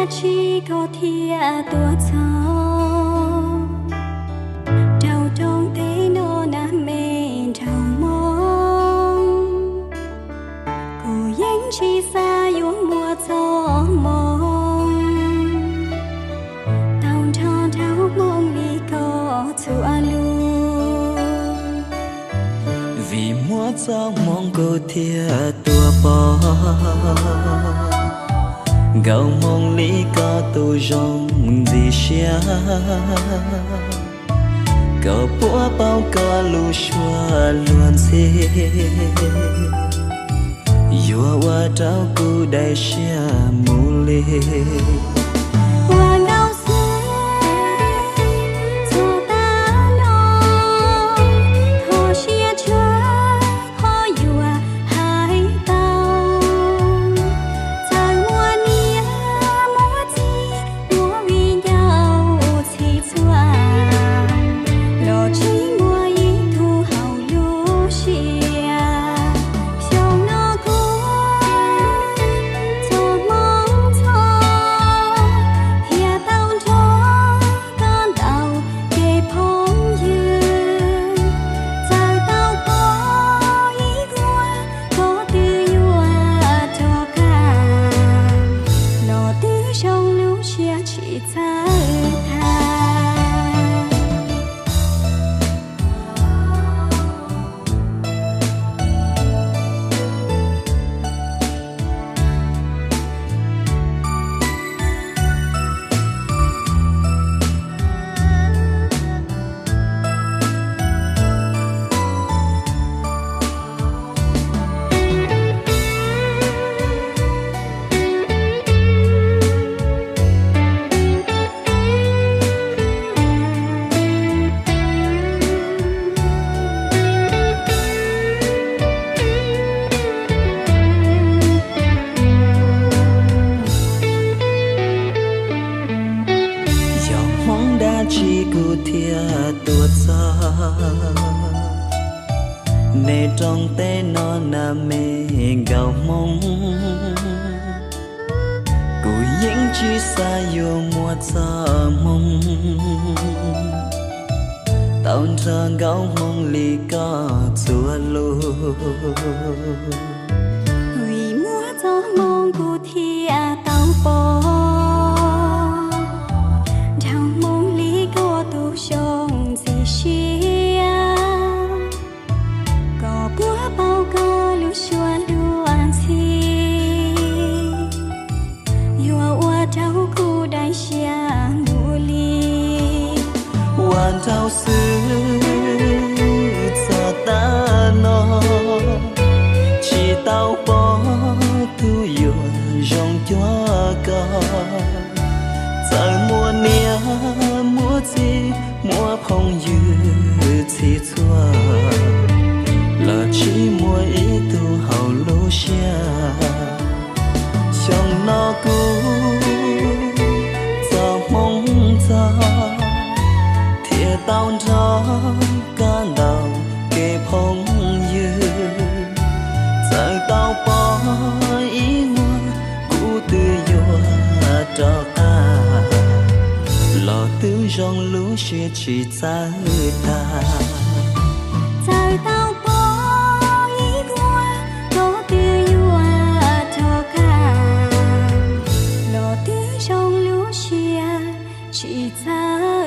Tsis koj thiaj tuaj txog rau rooj teb no na me nraug Hmoob. Kuv yeej tsis xav yuav muaj txoj hmoo tau nrog nraug Hmoob li koj txhua lub. Vim muaj txoj hmoo kuv thiaj tuaj pom nkauj Hmoob li koj tus zoo ntxim siab. Kom puab paub koj lub suab luag ntxhi, yuav ua rau kuv daim siab mus li. Ua nkauj xwb txog tas los, kho siab tshaj qhov yuav hais tau. Txawm muaj niam muaj txiv muaj viv ncaus txhij txhua, los tsis muaj ib tug haum lub siab. Xyoo no kuv txoj hmoo ntxhov, thiaj tau nrog koj ntau kev phooj ywg. Txawm tau pom ib vuag koj twb yuav rov qab, los twb zoo lub siab tsis txawj tag. Yog hmoo dab tsi kuv thiaj tuaj txog nej rooj teb no na me nkauj Hmoob. Kuv yeej tsis xav yuav muaj txoj hmoo tau nrog nkauj Hmoob li koj txhua lub. Vim muaj txoj hmoo kuv thiaj tau pom nraug Hmoob li koj tus zoo ntxim siab. Kom puab paub koj lub suab luag ntxhi, yuav ua rau kuv daim siab mus li. Ua nraug xwb txog tas no, tsis tau pom tus yuav zoo cuag koj. Txawm muaj niam muaj txiv muaj phooj ywg txhij txhua, los tsis muaj ib tug haum lub siab. Xyoo no kuv txoj hmoo ntxhov, thiaj tau nrog koj ntau kev phooj ywg. Txawm tau pom ib vuag kuv twb yuav rov qab, los twb zoo lub siab tsis txawj tag. Txawm tau pom ib vuag koj twb yuav rov qab, los twb zoo lub siab tsis txawj